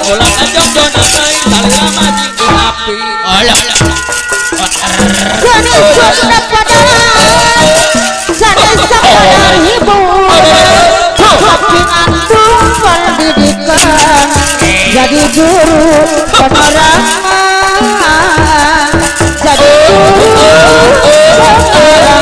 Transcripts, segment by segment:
Hola. Pinandung pendidikan jadi guru penerangan, jadi guru penerangan.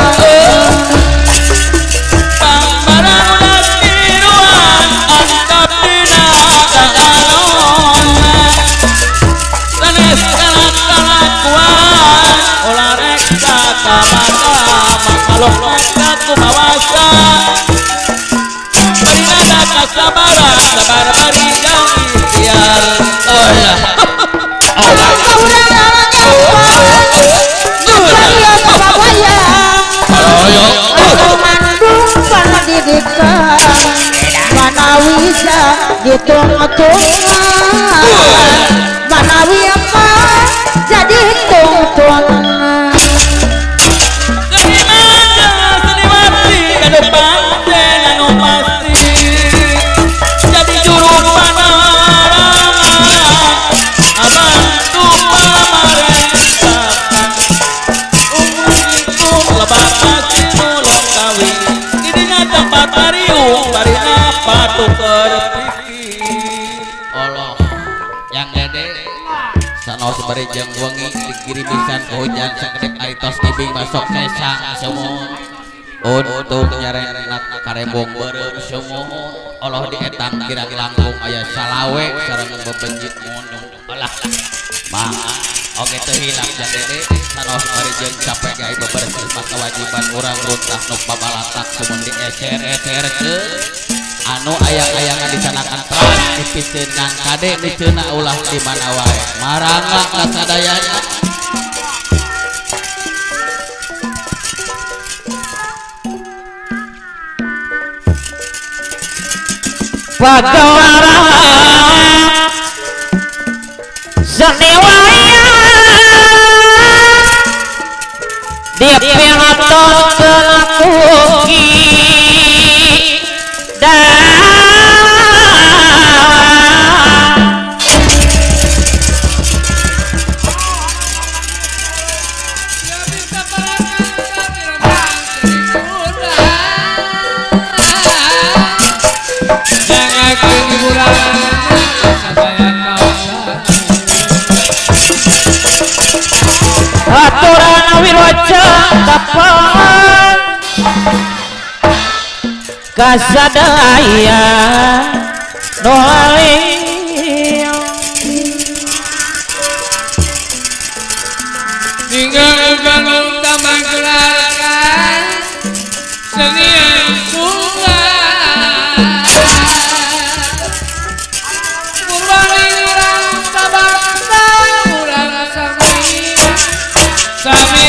Sabar bari jang ikhtiar. Pendidikan manawisa ditung-tungan, manawi apa jadi tungtungan. Seniwati anu pancen anu pasti jadi juru panarangan abantu pamarentahan unggul lebak pasti nulokawi didinya tempat ariung barina patuker pikir. Allah yang dede sanos bari jeung wengi digirimisan hujan sakedek aritos ibing masuk sesang sumur untung nyarenak karembong beureum sumur. Allah dietang kirang langkung aya salawe sareng bebenjit mundung. Alah mah oge teu hilap jang dede sanos bari jeung capek gawe bebersih mah kewajiban urang runtah nu pabalatak sumun dieser-eserkeun anu ayang-ayangan dicanakan teras dipiceunang kade diceuna ulah di mana wae marangga kasadayana. Pagelaran seni wayang dipilatonkeun ku Ki Dalang. Aturan wiroca tapang kasadaya nu alim tinggal bangun tambah gelarkan senian sungai purwaning urang sabangsa urang sami sami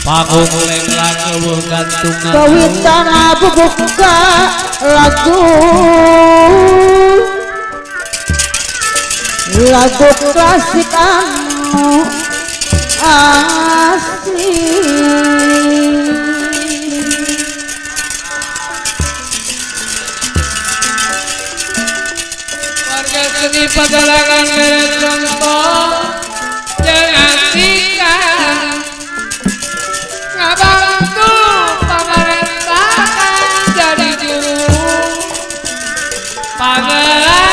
Panggung lenglang eueuh gantungan kawitan bubuka lagu Lagu klasik anu asli. Warga seni pedalangan mere contoh jangan sikan ngabantu pemerintahan jadi juru pangeran.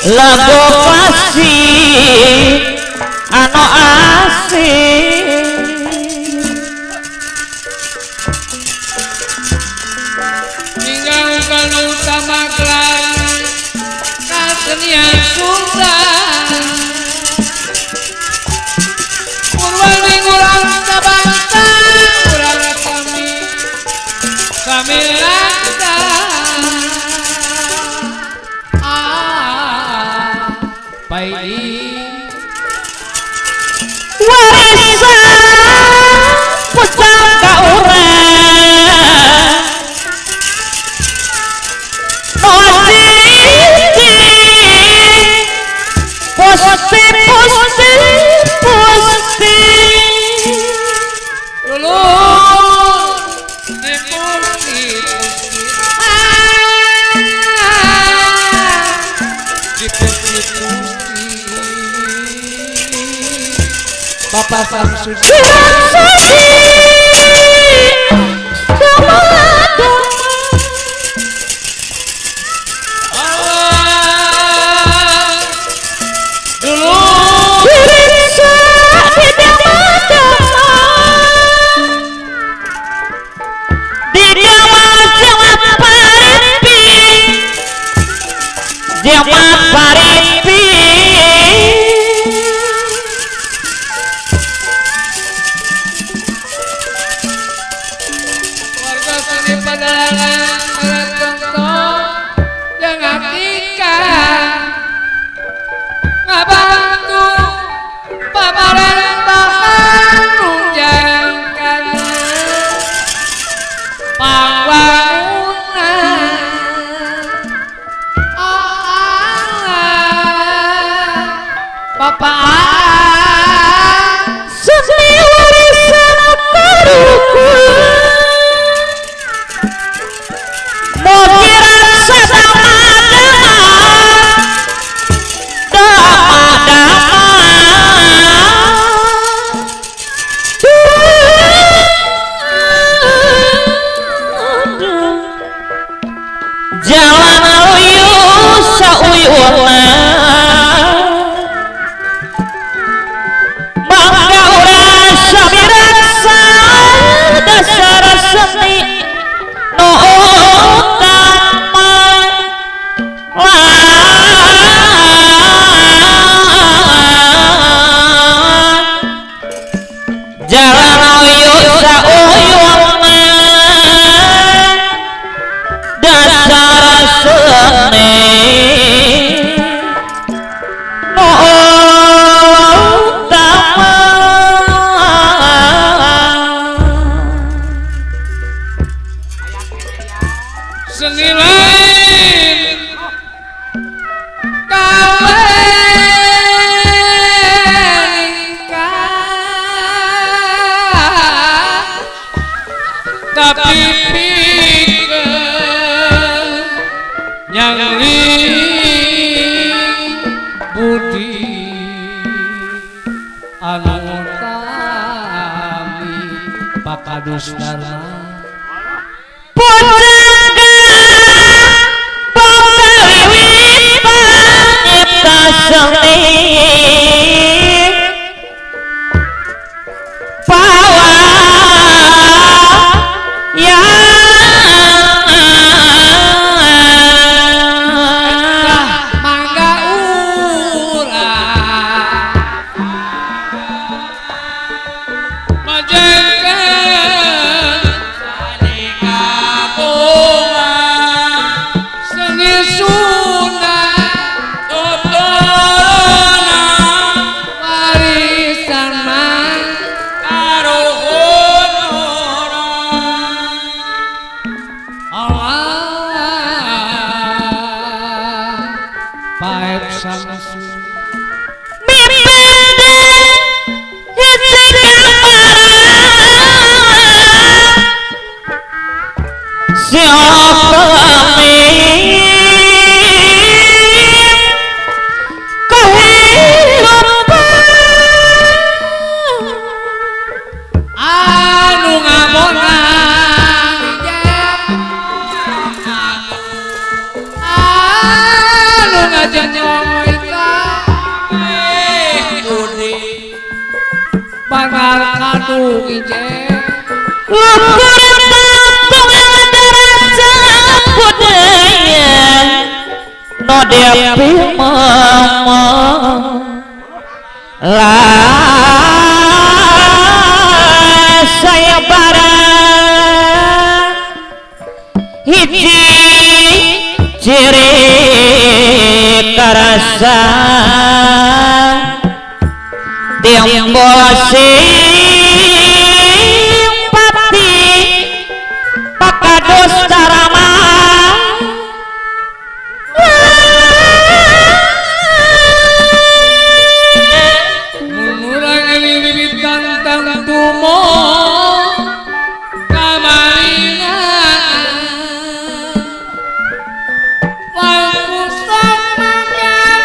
Lagu klasik ano asik tinggalkan utama kelas kesenian Sunda purwaning urang sabangsa urang sami sami rasa. Warisan pusaka urang no asik pusti pusti. Dipersekusi Bapak Samsudin. Dulu warga seni padalangan tonton jangan tingkah ngabantu pemerintahan nunjangkan pembangunan. Oh Allah, Bapak Seni warisan karuhun Mukiran sadama-dama dama-dama Jalan luyu sauyuna Mangga urang samirasa dasar seni no utama lah jalan uyu sauyuna dasar seni no utama. Seni lain kawin tapi pikeun nyangling budi anu utami Pakadus Dharma. Pujangga bangga wiwitan nyipta seni pawayangan. Mangga urang majengkeun seni Sunda warisan mah Allah Paep Samsu. Mipende hiji gambaran siapa kehidupan anu ngamonang anu ngajenjong eta banar kadu ijen lukur patung derajat budaya no depi mama lah saya barang hiji ciri karasa timbul simpati pakados carama Murang wiwitan tumo kamaringan langkung mangga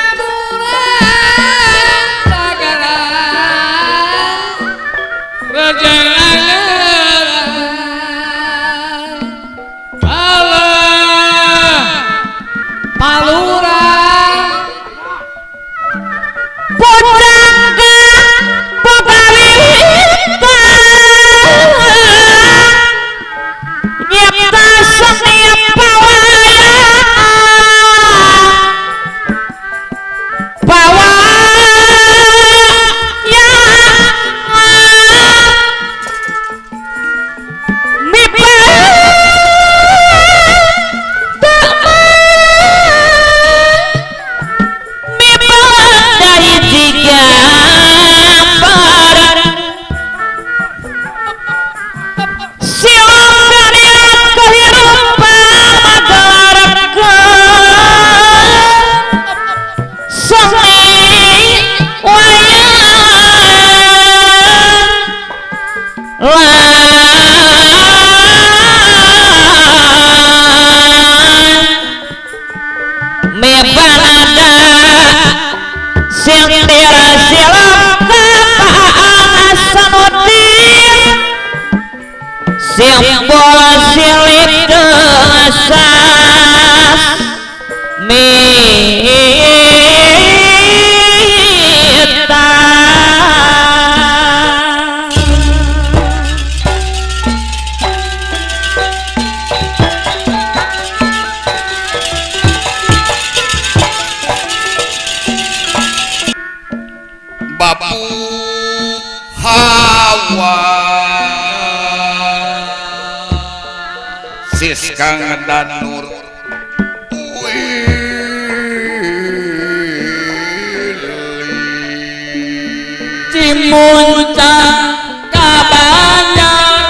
Banada sing tira silam kapaan Hasanuddin simbol silip desas mita. Babu Hawa Siskang dan Nur Willy Cimuncang ka Banjarsari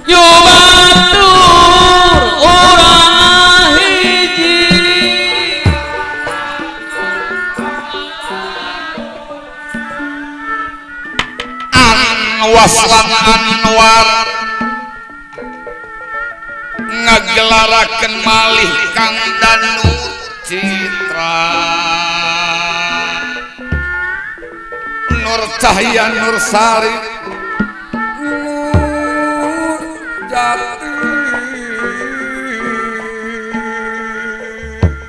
Yu batur urang hiji Anwaslan Anwar ngagelarakeun malih Kang Danu Citra Nur Cahya Nur Sari Nur Jati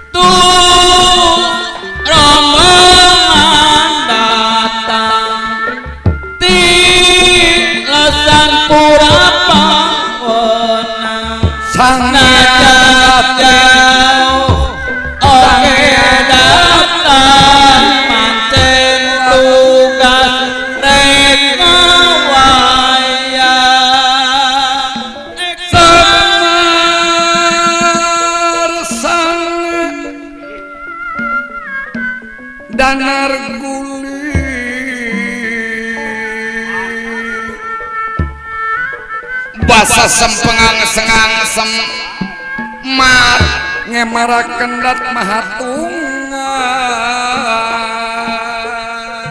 tuh rombongan datang ti lesan pura pangwenang Sang najan jauh oge datang pancen tugas rek ngawayang. Semar sang danar guli basa sempengang sengang semar ngemaraken dat mahatungan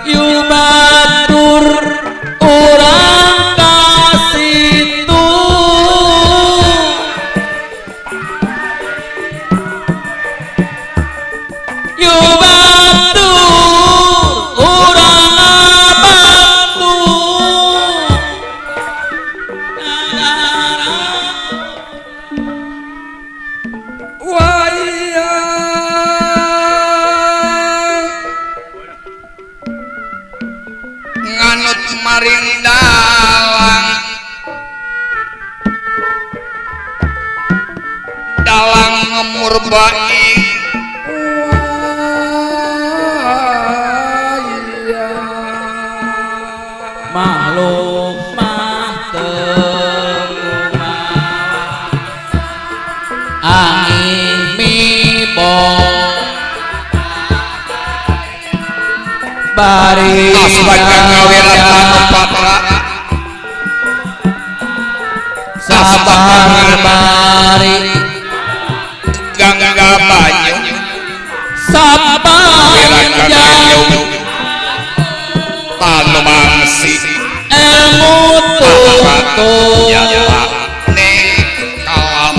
Yu batur urang kasitu Yu batur urang ngabantu wayang nganut maring dalang dalang murbai wayang makhluk mah teu kumaha angin mibo bari Asbaga ngawiratan patra sabar bari Gangga banyu sabar wirakan jauh tanumangsi ilmu tuntut nyata ne kalam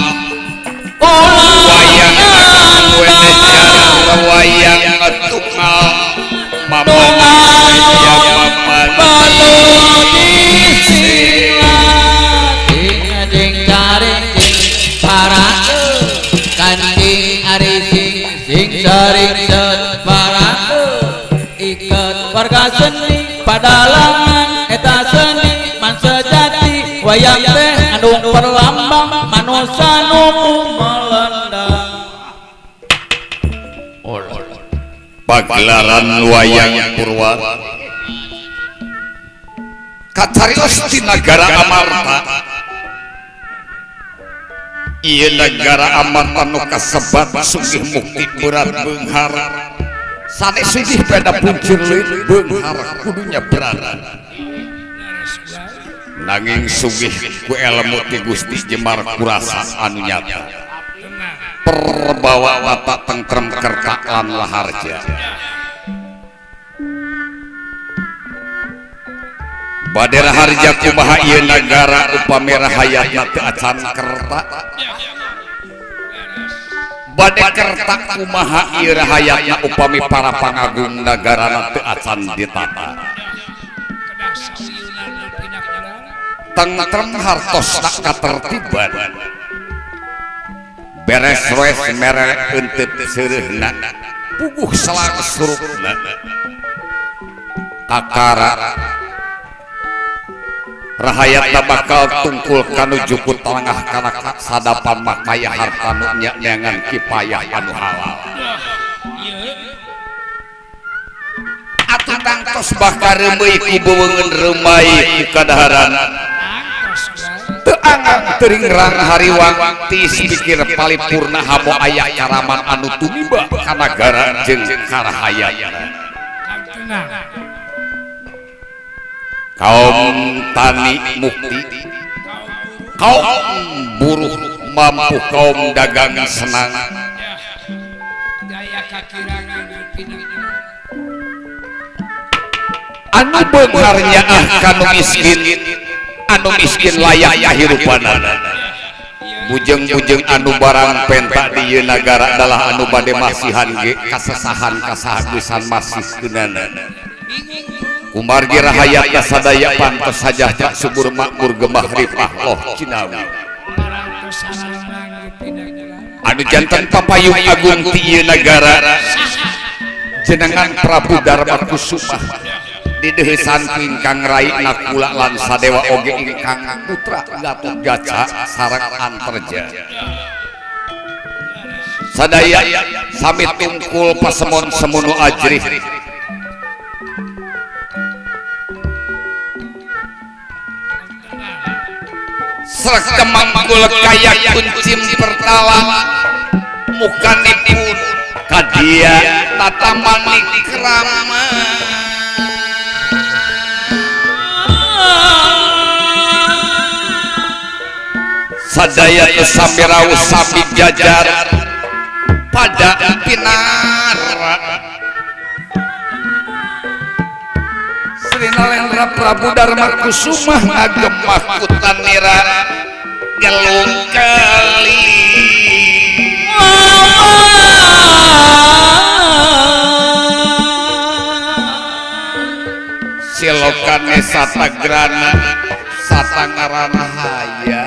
ulah wayang wayang wayang tukal maman ya maman batu disilat ding ding caring ding parake kancing ari sing sing sering set parake iket warga seni padalangan eta seni man sejati wayang teh ngandung perlambang manusa nu melendang. Pagelaran wayang purwa kacarios di negara Amarta. Ieu negara Amarta nu kasebat sugih mukti berat beunghar sanes sugih beda puncir leuit beunghar kudunya berat nanging sugih ku elmu ti Gusti Jemar kurasa anu nyata perbawa tata tentrem kerta lan laharja. Bade raharja kumaha ieu nagara upami rahayatna teu acan kerta. Bade kerta kumaha ieu rahayatna upami para pangagung nagarana teu acan ditata. Tentrem hartosna katertiban. Beres roes mere euteup seureuhna puguh selang surupna. Kakara rahayatna bakal tungkul kanu jukut talangah kana sadapan makaya harta nu nyangan kipayah anu halal. Atuh tangtos bakal reumeuy ku beweungeun reumai ku kadaharan. Teu angang teuring rang hariwang tiis pikir palipurna hamo aya karaman anu tumiba ka nagara jeung ka rahayatna. Kaum tani mukti, kaum buruh mampu, kaum dagang senang. Anu beunghar nyaah kanu miskin, anu miskin layak kahirupanana. Bujeng-bujeng anu barang penta di ieu nagara adalah anu bade masihan ge kasesahan kasahagusan masih keunana. Kumargi rahayatna sadaya pantes sajahtra subur makmur gemah ripah loh cinawi. Anu janten papayung agung ti ieu nagara jenengan Prabu Darma Kusumah dideuheusan ku ingkang rai Nakula lan Sadewa oge ingkang putra Gatotkaca sareng Antarja. Sadaya sami tungkul pasemon semono ajrih. Srek kemangkul kaya kuncim pertala mukanipun kadia tatamani krama. Sadaya sami rawuh sami jajar pada pinara. Sri Nalendra Prabu Darma Kusumah ngagemah kutanira gelung kali. Silokane satagrana satangarana haya.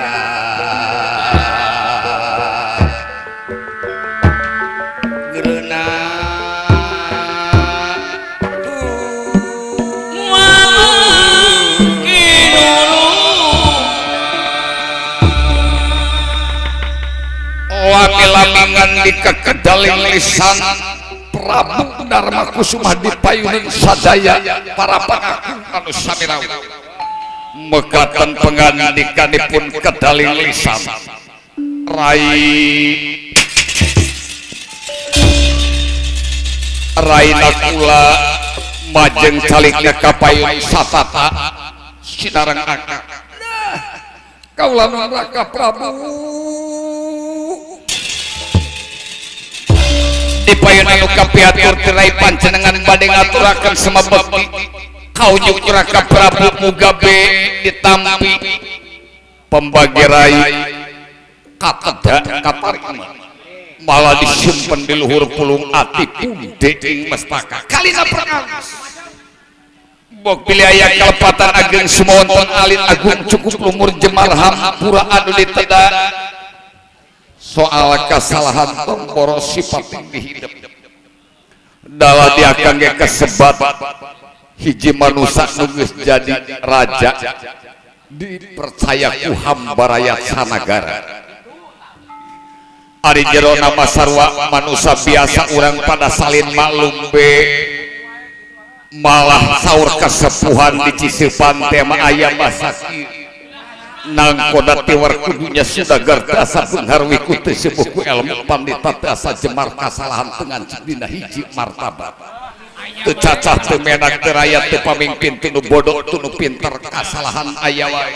Lami-lamingan di kekedaling lisan Prabu Darma Kusumah dipayunin sadaya para pangagung anu sami rawuh. Mekaten pengandikanipun kedaling lisan Rai Rai Nakula majeng calikna kapayun satata sinareng akak. Kaula nun Raka Prabu dipayun anu kapiatur tirai panjenengan bade ngaturaken semabekti kaujuk Raka Prabu mugabe ditampi pembagi rai kateda katarima malah disimpen di luhur pulung ati punde ing mestaka kalina perkawis bok pilih aya kalepatan ageng sumonton alit agung cukup lumur jemar hampura anu diteda soal kesalahan tomboro sifat tinggi hidup dalah dia kangge kesebat hiji manusia nu geus jadi raja dipercaya ku hamba rakyat sanagara. Ari jero nama sarwa manusia biasa urang pada salin maklum be malah saur kesepuhan di Ciseupan tema aya masa nangkoda tiwar kudunya sudah gardasa beungharwi ku teu sepuh ku ilmu pandita teu asa jemar kasalahan teu ngancik dina hiji martabat teu cacah teu menak teu rayat teu pamimpin teu nu bodoh teu nu pinter kasalahan aya wae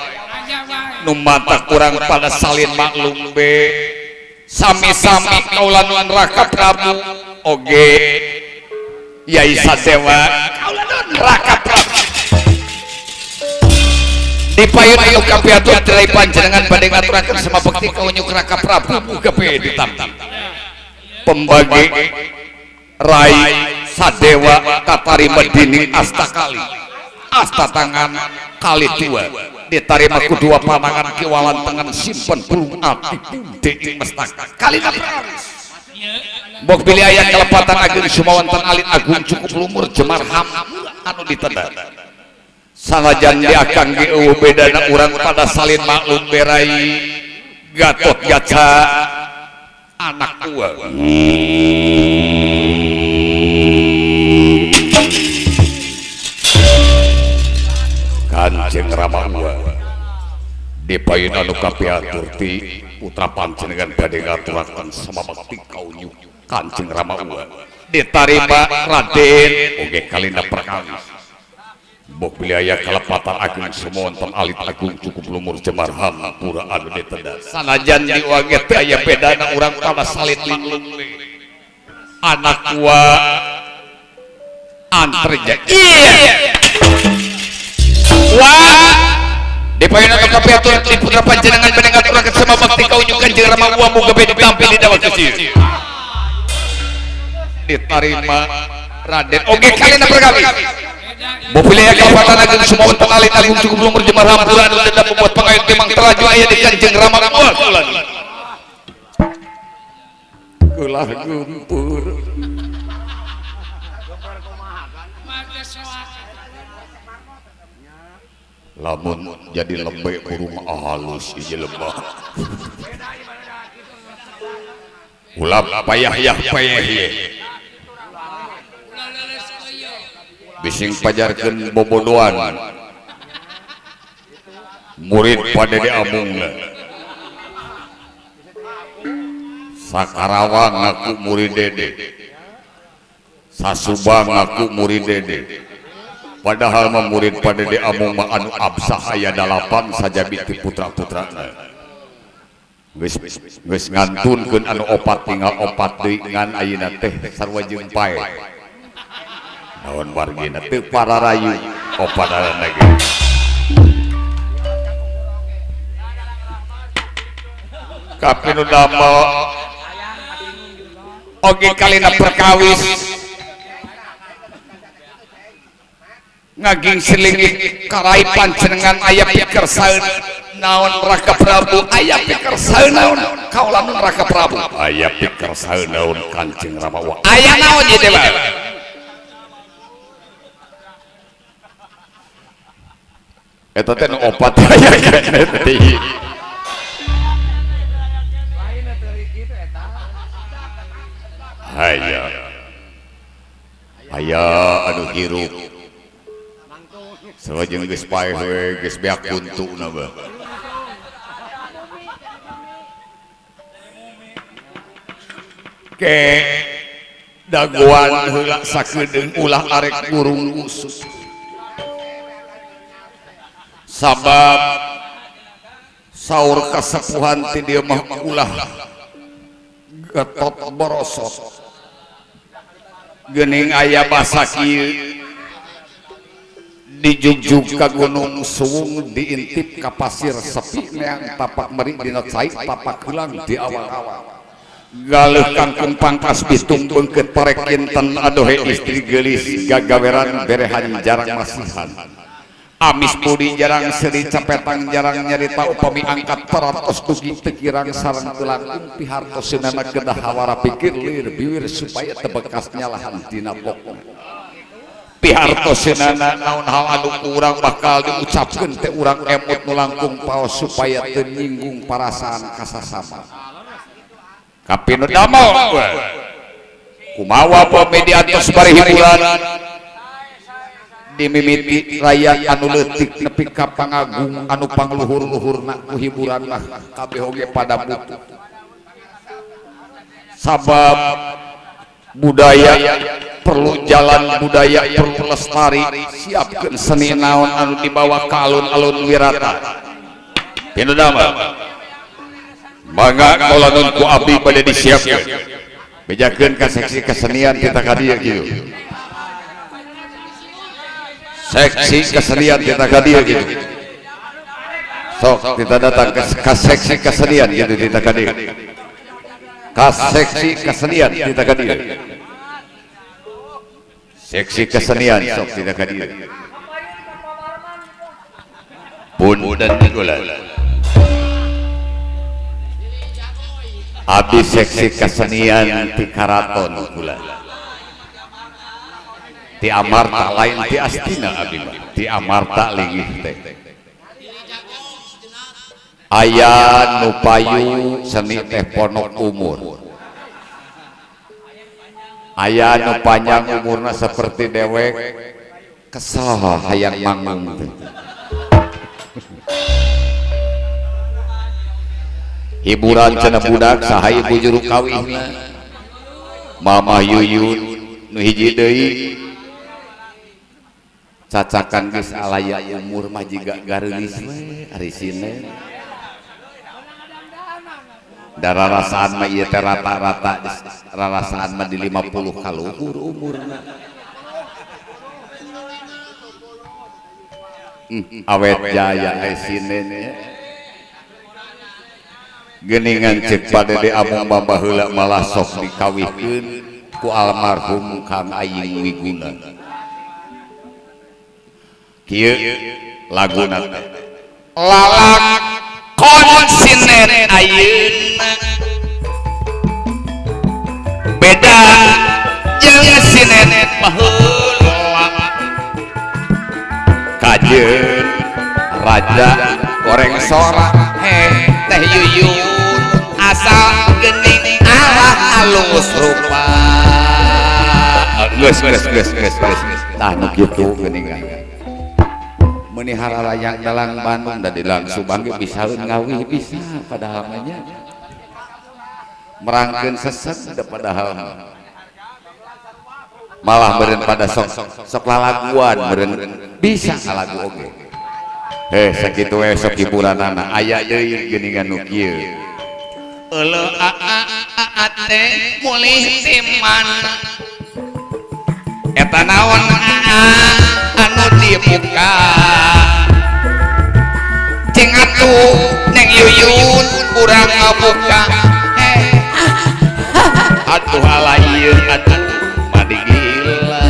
nu mantak urang pada salin maklum be sami-sami kaula nun Raka Prabu oge Yai Sadewa kaula nun Raka Prabu. Dipayun anu kapiatur tirai panjenengan bade ngaturakeun sama bekti ka unjuk Raka Prabu muga bae ditampi. Pembagi Rai Sadewa katarima dening asta kali. Asta tangan kali dua ditarima ku dua panangan kiwalan tangan simpen pulung ati pundi ing mestaka. Kalina perkawis. Bok bilih aya kalepatan ageng sumawonten alit agung cukup lumur jemar hampura anu diteda. Sanajan di akang ge eueuh bedana urang pada salin maklum berai Gatot Gaca anak tua. Kanjeng Rama Uwa dipayun anu kapiatur ti putra panjenengan bade ngaturaken sama bekti kaunyu Kanjeng Rama Uwa ditarima Raden oge kalina perkawis. Bok bilih aya kalepatan agung sumawonten alit agung cukup lumur jemar hampura anu diteda. Sanajan di oge teu aya bedana urang pada salin maklum anak tua anterja. Iya. Wah, dipayun anu kapiatur ti putra panjenengan bade ngaturakeun sama bekti kaunyu Kanjeng Rama Uwa muga bae ditampi di dawet kecil. Ditarima Raden oge kalina perkawis. Bopilih aya kalepatan agung sumawonten alit agung cukup lumur jemar hampura anu dendam membuat pangayun timang teraju aya di Kanjeng Rama Uwa kula. Kulah gumpur. Lamun jadi lembek burung halus hiji lebah. Ulah payah yah payah ye. Bising pajarkeun bobodoan murid pada diamungna. Sakarawang ngaku murid Dede, Sasubang ngaku murid Dede. Padahal mah murid pada diamung mah anu absah aya 8 sajabi ti putra-putrana. Geus geus ngantunkeun anu opat tinggal opat deui ngan ayeuna teh sarua jeung pae. Naon wargina teu pararayu opat ge. Kapinu damel oge kalina perkawis ngaging selingit karai panjenengan aya pikersaeun naon Raka Prabu aya pikersaeun naon kaula nun Raka Prabu aya pikersaeun naon Kanjeng Rama Uwa aya naon ieu teh eta teh nu opat aya keneh teh. Aya aya anu hirup sarua geus paeh we geus beak kuntuna bah. Ke dagoan heula sakedeung ulah arek burung usus. Sabab saur kasepuhan ti dieu mah ulah getot borosot. Geuning aya basa kieu dijugjug ka gunung suwung diintip ka pasir sepi neang tapak meri dina cai tapak heulang di awal-awal. Galeuh kangkung pangkas bitung beungkeut parek kinten adohe istri geulis gagaweran berehan jarang masihan. Amis budi jarang seuri capetang jarang nyarita upami angkat taratos dugi teu kirang sareng teu langkung pihartoseunana kedah hawara pikir lir biwir supaya teu bekas nyalahan dina pokna. Pihartoseunana naon hal anu ku urang bakal diucapkeun teh urang emut nu langkung paos supaya teu nyinggung parasaan kasasama. Kapinu damel kumawa pami diantos bari hiburan dimimiti raya anu leutik nepi ka pangagung anu pangluhur-luhurna ku hiburan mah kabeh oge pada butuh. Sabab budaya perlu jalan, budaya perlu lestari, siapkeun seni naon anu dibawa ka alun-alun wirata. Pinu damel mangga kaula nun ku abdi bade disiapkeun. Bejakeun ka seksi kesenian kita ka dieu kitu. Seksi kesenian kita ka dieu kitu. Sok kita datang ke seksi kesenian gitu kita ka dieu. Ka seksi kesenian kita ka dieu. Seksi kesenian sok kita ka dieu. Punten kula. Abdi seksi kesenian ti karaton kula. Ti Amarta lain ti Astina abdi mah. Ti Amarta linggih teh. Aya nu payu seni teh ponok umur. Aya nu panjang umurna seperti dewek kesel hayang manggung teh. Hiburan cenah budak saha ibu juru kawihna. Mama Yuyun nu hiji deui cacakan geus alaya umur mah jiga gareulis we ari sine. Darah rasaan mah ieu teh rata-rata rarasaan mah di 50 kaluhur umurna. Awet jaya esinen ya. Geningan cek padede amung bamba heula malah sok dikawihkeun ku almarhum Kang Aying Wiguna. Kieu laguna teh lalak konsinen ayeuna beda jeung sinen baheula kajeun raja goreng sora heh teh Yuyun asal geuning alah alus rupa geus geus geus geus geus tah nu kitu geuningan meuni haralayang dalang Bandung da di Subang ge bisaeun ngawih bisa padahal mah nya merangkeun sesed da padahal malah meureun pada sok sok lalaguan meureun bisa ngalagu oge heh sakitu we sok hiburanana aya deui geuningan nu kieu euleuh a a a teh mulih ti mana eta naon anu dibuka cing atuh Neng Yuyun urang ngabuka atuh ala ieu atuh madi gila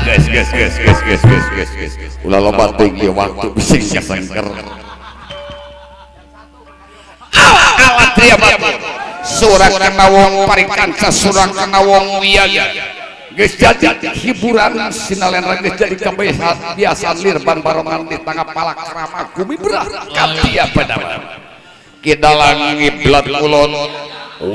geus geus geus geus geus geus geus geus ulah loba teuing ieu waktu bising kasengker ala tria batur surak kana wong parikanca surak kana wong wiyaga geus jadi hiburan sinalenra geus jadi kebiasaan lirban barongan di tangga palakrama gumibrah katia pada kidalang ngiblat kulon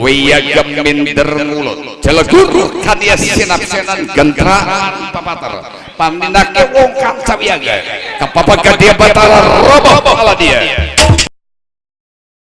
wiyaga minder mulut jelegur kania sinapsenan gentraan papater pamindake wong kanca wiyaga kapapaga dia batara roboh ala dia.